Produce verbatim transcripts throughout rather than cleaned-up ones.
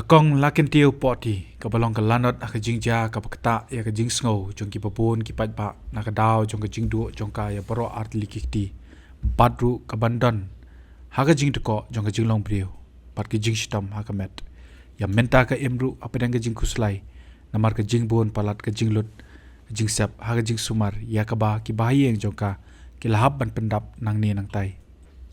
Kong Lakentiew Pohti, kaba long ka lanot ha ka jingjia kaba ktah ïa ka jingsngew jong kiba bun ki paidbah na ka daw jong ka jingduh jong ka ïa baroh artylli ki kti, bad ruh kaban don ha ka jingtkoh jong ka jinglong briew bad ka jingshitom ha ka met. Ïa mynta ka im ruh hapdeng ka jingkhuslai namar ka jingbun palat ka jinglut ka jingsep ha ka jingsumar ïa kaba ki bahaïing jong ka ki la hap ban pyndap nangne nangtai.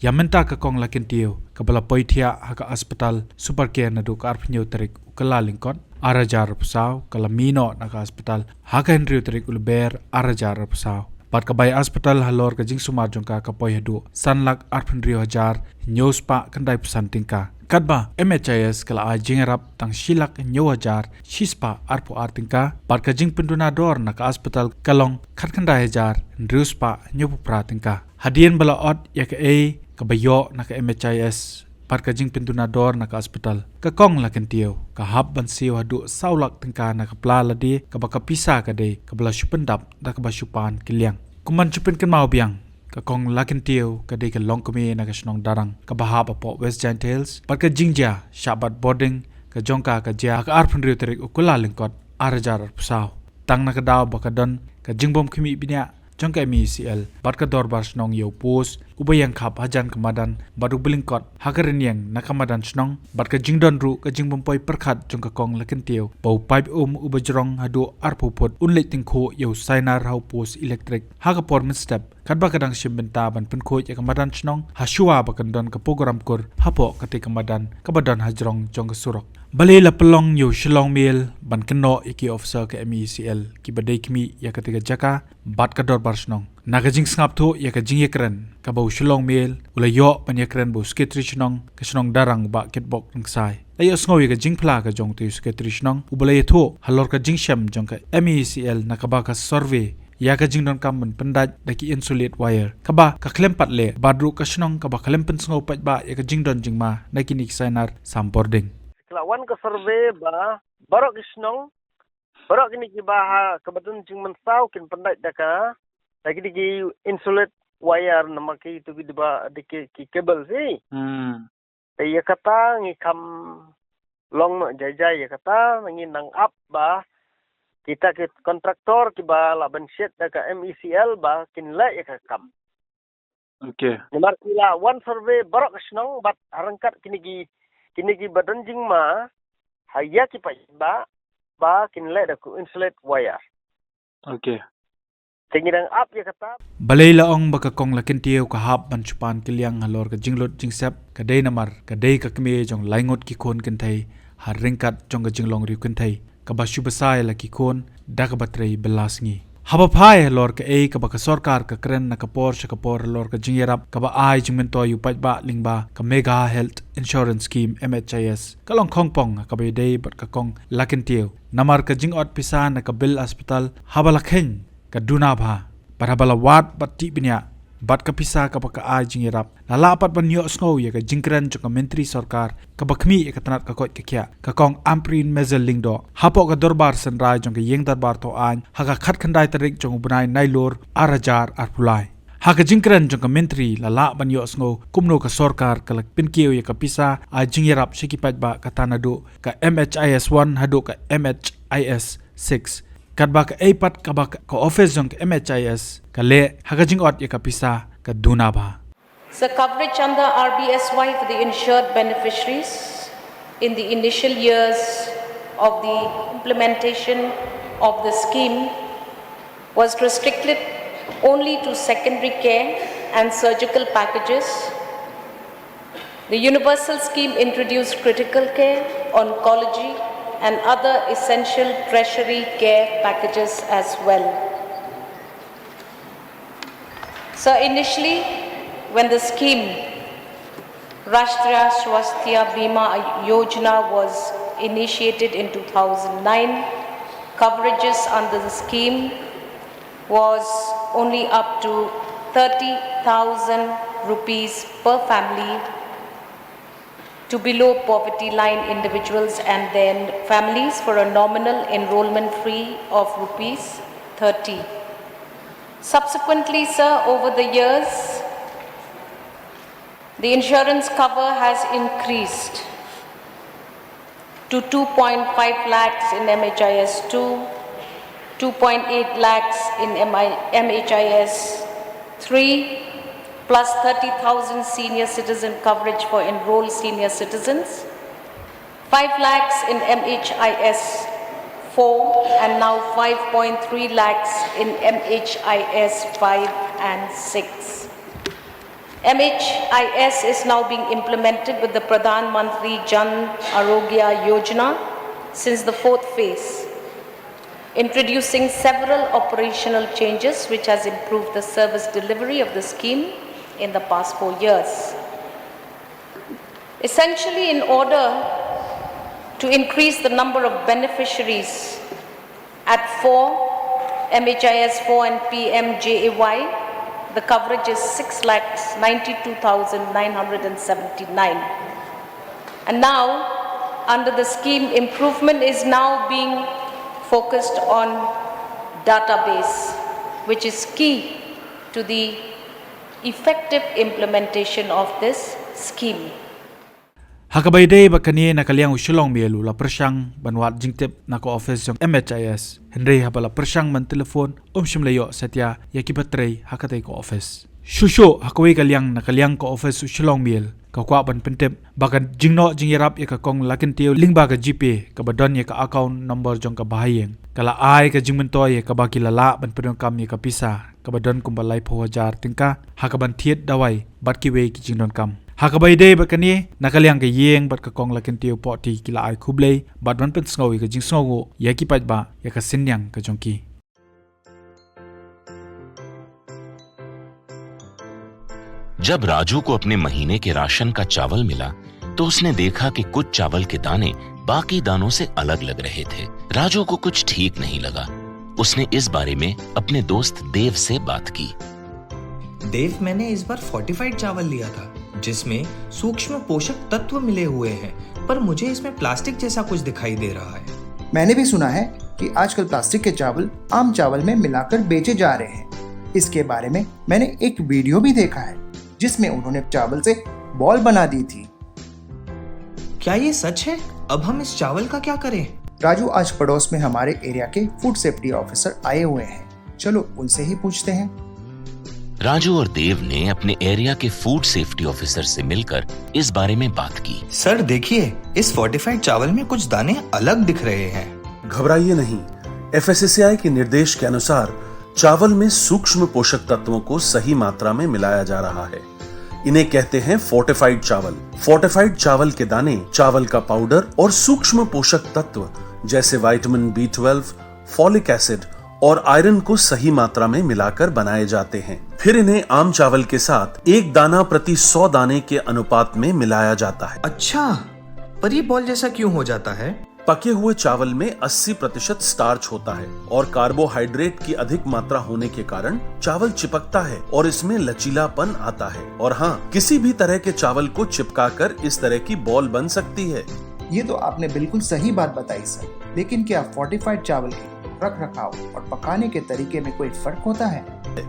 Ïa mynta ka Kong Lakentiew, kaba la poi thiah ha ka aspatal Super Care naduh ka arphew hynñiew tarik u Kyllalyngkot ar hajar arphew saw, ka la mih noh na ka aspatal ha ka hynriew tarik u Lber ar hajar arphew saw. Bad ka bai aspatal halor ka jingsumar jong ka ka poi haduh san lak arphew hynriew hajar hynñiew spah khyndai phew san tyngka. Katba M H I S ka la ai jingïarap tang shi lak hynñiew hajar shi spah arphew ar tyngka, bad ka jingpynduna dor na ka aspatal ka long khatkhyndai hajar hynriew spah hynñiew phew phra tyngka. Hadien ba la ot ïa kaei kaba ïoh na ka M H I S bad ka jingpynduna dor na ka aspatal, ka Kong Lakentiew ka hap ban siew haduh saw lak tyngka na ka pla lade, kaba ka pisa ka dei kaba la shu pyndap da kaba shu pan kylliang. Kum ban shu pynkynmaw biang, ka Kong Lakentiew ka dei ka longkmie na ka shnong Darrang kaba hap hapoh West Jaintia Hills, bad ka jingjia shah bat bording ka jong ka ka jia ha ka arphew hynriew tarik u Kyllalyngkot ar hajar arphew saw. Tang na ka daw ba ka don ka jingbym khmih bniah jong ka M E C L bad ka dorbar shnong ïa u post uba ïeng khap hajan ka madan bad uba lyngkot ha ka rynïeng na ka madan shnong, bad ka jingdon ruh ka jingbym poi pyrkhat jong ka Kong Lakentiew ba u paip um uba jrong haduh arphew phut un leit tyngkhuh ïa u sainar ha u post elektrik ha ka por mynstep, katba ka dang shim bynta ban pynkhuid ïa ka madan shnong ha shuwa ba kan don ka program kur hapoh katei ka madan kaba don hajrong jong ka surok. Balei la pynlong ïa u Shillong Mail ban kynnoh ïa ki officer ka M E C L kiba dei khmih ïa katei ka jaka bad ka dorbar shnong? Na ka jingsngap thuh ïa ka jingïakren kaba u Shillong Mail u la ïoh ban ïakren bad u Secretary Shnong ka shnong Darrang, u Bah Kitbok Rynksai, la ïohsngew ïa ka jingphla ka jong utei u Secretary Shnong uba la ïathuh halor ka jingshem jong ka M E C L na kaba ka survey ïa ka jingdonkam ban pyndait da ki insulate wire kaba ka khlem pat leh, bad ruh ka shnong kaba khlem pynsngew paidbah ïa ka jingdon jingma na kine ki sainar sam bording. Ka la wan ka survey ba baroh ki shnong, baroh kine kiba ha kaba don jingmynsaw kin pyndait da ka, da kine ki insulate wire, namar ki tu ki diba da ki, ki cable si. Hmm. Te ïa kata ngi kham long noh jai jai ïa kata, ngi nang ap ba kita ki kontraktor kiba la ban shet da ka M E C L ba kin leh ïa ka kam. Okay. Namar ki la wan survey baroh ka shnong bad ha ryngkat kine ki, kine kiba don jingma ha ïa ki paidbah ba kin leh da ka insulate wire. Okay. Te ngi dang ap ïa kata. Balei la ong ba ka Kong Lakentiew ka hap ban shu pan kylliang halor ka jinglut jingsep? Ka dei namar ka dei ka kmie jong lai ngut ki khun kynthei ha ryngkat jong ka jinglong riewkynthei kaba shu bsa ïa la ki khun da kaba trei bylla sngi. Haba phai halor kaei kaba ka sorkar ka kren na ka por sha ka por halor ka jingïarap kaba ai jingmyntoi ïa u paidbah lyngba ka Megha Health Insurance Scheme, M H I S, ka long khongpong ha kaba ïadei bad ka Kong Lakentiew namar ka jingot pisa na ka bill aspatal haba la kheiñ ka duna bha. Bad haba la wad bad tih bniah bad ka pisa kaba ka ai jingïarap, la lah pat ban ïohsngew ïa ka jingkren jong ka Myntri Sorkar kaba khmih ïa ka tnat ka koit ka khiah, ka Kong Ampareen Marzel Lyngdoh, hapoh ka dorbar synrai jong ka Ïing Dorbar Thawaiñ ha ka khatkhyndai tarik jong u bnai Nailur ar hajar arphew lai. Ha ka jingkren jong ka Myntri la lah ban ïohsngew kumno ka sorkar ka la pynkiew ïa ka pisa ai jingïarap sha ki paidbah, kata naduh ka M H I S one haduh ka M H I S six. Katba kaei pat kaba ka, ka office jong ka M H I S ka leh ha ka jingot ïa ka pisa ka duna bha. So coverage under R B S Y for the insured beneficiaries in the initial years of the implementation of the scheme was restricted only to secondary care and surgical packages. The universal scheme introduced critical care, oncology, and other essential tertiary care packages as well. So initially, when the scheme Rashtriya Swasthya Bima Yojana was initiated in two thousand nine, coverages under the scheme was only up to thirty thousand rupees per family to below poverty line individuals and their families for a nominal enrollment fee of rupees thirty. Subsequently, sir, over the years, the insurance cover has increased to two point five lakhs in M H I S two, two point eight lakhs in M I, M H I S three, plus thirty thousand senior citizen coverage for enrolled senior citizens, five lakhs in M H I S four, and now five point three lakhs in M H I S five and six. M H I S is now being implemented with the Pradhan Mantri Jan Arogya Yojana since the fourth phase, introducing several operational changes which has improved the service delivery of the scheme in the past four years. Essentially, in order to increase the number of beneficiaries at four, M H I S four and P M J A Y, the coverage is six lakhs ninety-two thousand nine hundred and seventy-nine. And now, under the scheme, improvement is now being focused on database, which is key to the effective implementation of this scheme. Ha kaba ïadei bad kane, na ka liang u Shillong Mail u la pyrshang ban wad jingtip na ka office jong M H I S. Hynrei haba la pyrshang ban telephone, um shym la ïoh satia ïa kiba trei ha katei ka office. Shuh shuh ha kawei ka liang, na ka liang ka office u Shillong Mail ka kwah ban pyntip ba ka jingnoh jingïarap ïa ka Kong Lakhyntiew lyngba ka GPay kaba don ïa ka account number jong ka bahaïing ka la ai ka jingmyntoi ïa kaba ki la lah ban pyndonkam ïa ka pisa kaba don kumba laiphew hajar tyngka ha kaban thied dawai bad kiwei ki jingdonkam. Ha kaba ïadei bad kane, na ka liang ka ïing bad ka Kong Lakhyntiew Pohti ki la ai khublei bad ban pynsngew ïa ka jingsngewnguh ïa ki paidbah ïa ka synñiang ka jong ki. जब राजू को अपने महीने के राशन का चावल मिला, तो उसने देखा कि कुछ चावल के दाने बाकी दानों से अलग लग रहे थे। राजू को कुछ ठीक नहीं लगा। उसने इस बारे में अपने दोस्त देव से बात की। देव, मैंने इस बार फोर्टिफाइड चावल लिया था, जिसमें सूक्ष्म पोषक तत्व मिले हुए हैं, पर मुझे इसमें प्लास्टिक जैसा कुछ दिखाई दे रहा है। मैंने भी सुना है कि आजकल प्लास्टिक के चावल आम चावल में मिलाकर बेचे जा रहे हैं। इसके बारे में मैंने एक वीडियो भी देखा है, जिसमें उन्होंने चावल से बॉल बना दी थी। क्या ये सच है? अब हम इस चावल का क्या करें? राजू, आज पड़ोस में हमारे एरिया के फूड सेफ्टी ऑफिसर आए हुए हैं, चलो उनसे ही पूछते हैं। राजू और देव ने अपने एरिया के फूड सेफ्टी ऑफिसर से मिलकर इस बारे में बात की। सर, देखिए, इस फोर्टिफाइड चावल में कुछ दाने अलग दिख रहे हैं। घबराइए नहीं, एफएसएसएआई के निर्देश के अनुसार चावल में सूक्ष्म पोषक तत्वों को सही मात्रा में मिलाया जा रहा है। इन्हें कहते हैं फोर्टिफाइड चावल। फोर्टिफाइड चावल के दाने चावल का पाउडर और सूक्ष्म पोषक तत्व जैसे vitamin B twelve, folic acid और आयरन को सही मात्रा में मिलाकर बनाए जाते हैं। फिर इन्हें आम चावल के साथ एक दाना प्रति सौ दाने के अनुपात में मिलाया जाता है। अच्छा, पर ये बॉल जैसा क्यों हो जाता है? पके हुए चावल में अस्सी प्रतिशत स्टार्च होता है और कार्बोहाइड्रेट की अधिक मात्रा होने के कारण चावल चिपकता है और इसमें लचीलापन आता है। और हाँ, किसी भी तरह के चावल को चिपकाकर इस तरह की बॉल बन सकती है। ये तो आपने बिल्कुल सही बात बताई सर, लेकिन क्या फोर्टिफाइड चावल के रख रखाव और पकाने के तरीके में कोई फर्क होता है?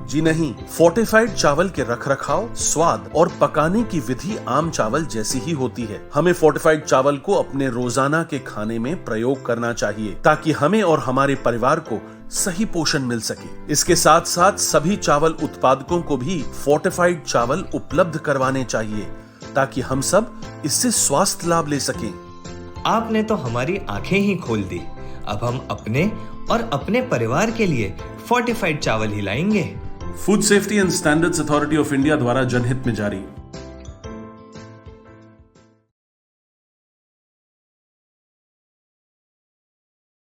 जी नहीं, फोर्टिफाइड चावल के रखरखाव, स्वाद और पकाने की विधि आम चावल जैसी ही होती है। हमें फोर्टिफाइड चावल को अपने रोजाना के खाने में प्रयोग करना चाहिए, ताकि हमें और हमारे परिवार को सही पोषण मिल सके। इसके साथ साथ सभी चावल उत्पादकों को भी फोर्टिफाइड चावल उपलब्ध करवाने चाहिए, ताकि हम सब इससे स्वास्थ्य लाभ ले सकें। आपने तो हमारी आंखें ही खोल दी। अब हम अपने और अपने परिवार के लिए फोर्टिफाइड चावल ही लाएंगे। Food safety and standards authority of India द्वारा जनहित में जारी।